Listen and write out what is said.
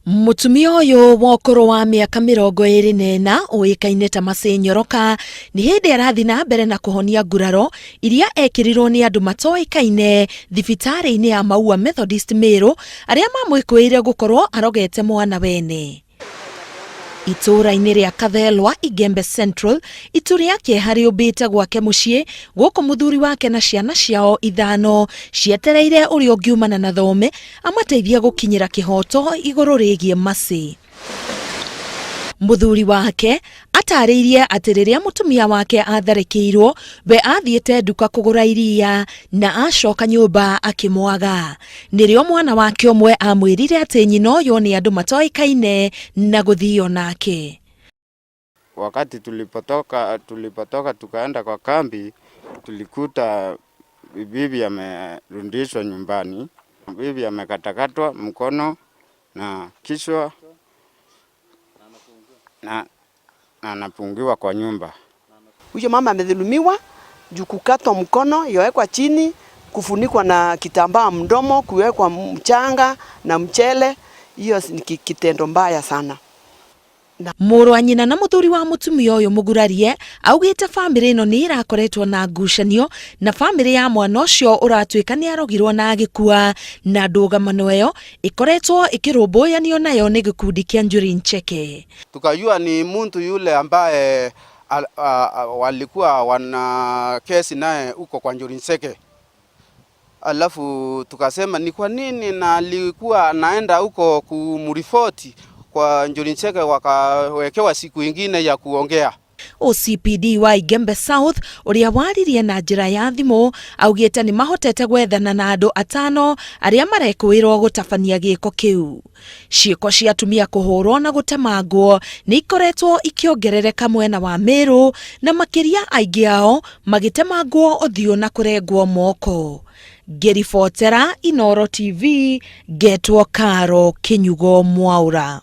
Mũtumia ũyũ wa ũkũrũ wa mĩaka 24 ũĩkaine ta Mercy Nyoroka nĩ hĩndĩ arathiĩ na mbere na kũhonia nguraro iria ekĩrirwo nĩ andũ matoĩkaine thibitarĩ-inĩ ya Maua Methodist Meru arĩa mamwĩkũĩire gũkorwo arogete mwana wene. Itũũra-inĩ rĩa Kathelwa, Igembe Central, itu rĩa kĩeha rĩũmbĩte gwake mũciĩ gũkũ mũthuri wake na ciana ciao ithano cietereire ũrĩa ũngiumana na thome amateithie gũkinyĩra kĩhoto igũrũ rĩgiĩ Mercy. Mũthuri wake atarĩirie atĩ rĩrĩa mũtumia wake atharĩkĩirwo we athiĩte nduka kũgũra iria na acoka nyũmba akĩmwaga. Nĩrĩo mwana wake ũmwe amwĩrire atĩ nyina ũyũ nĩ andũ matoĩkaine na gũthio nake. Wakati tulipotoka, tulipotoka tukaenda kwa kambi, tulikuta bibi amerudishwa nyumbani. Bibi amekatakatwa mkono na kichwa na anafungiwa kwa nyumba. Huyo mama amedhulumiwa juu kukatwa mkono, yowekwa chini, kufunikwa na kitambaa mdomo, kuwekwa mchanga na mchele. Hiyo ni kitendo mbaya sana. Mũrũ wa nyina na mũthuri wa mũtumia ũyũ mũgurarie augĩte bamĩrĩ ĩno nĩ ĩrakoretwo na ngucanio na bamĩrĩ ya mwana ũcio ũratuĩka nĩ arogirwo na agĩkua, na ndũgamano ĩyo ĩkoretwo ĩkĩrũmbũyanio nayo nĩ gĩkundi kĩa Njuri Ncheke. Tukajua ni mtu yule ambaye walikuwa wana kesi naye huko kwa Njuri Ncheke. Alafu tukasema ni kwa nini na alikuwa anaenda huko kumripoti kwa Njuri Ncheke, wakawekewa siku ingine ya kuongea. OCPD wa Igembe South ũrĩa waririe na njĩra ya thimũ augĩte nĩ mahotete gwethana na andũ atano arĩa marekũĩrwo gũtabania gĩko kĩu. Ciĩko cia atumia kũhũrwo na gũtemangwo nĩ ikoretwo ikĩongerereka mwena wa Meru, na makĩria aingĩ ao magĩtemangwo ũthiũ na kũrengwo moko. Ngĩribotera Inooro TV, ngetwo Karo Kĩnyugo Mwaũra.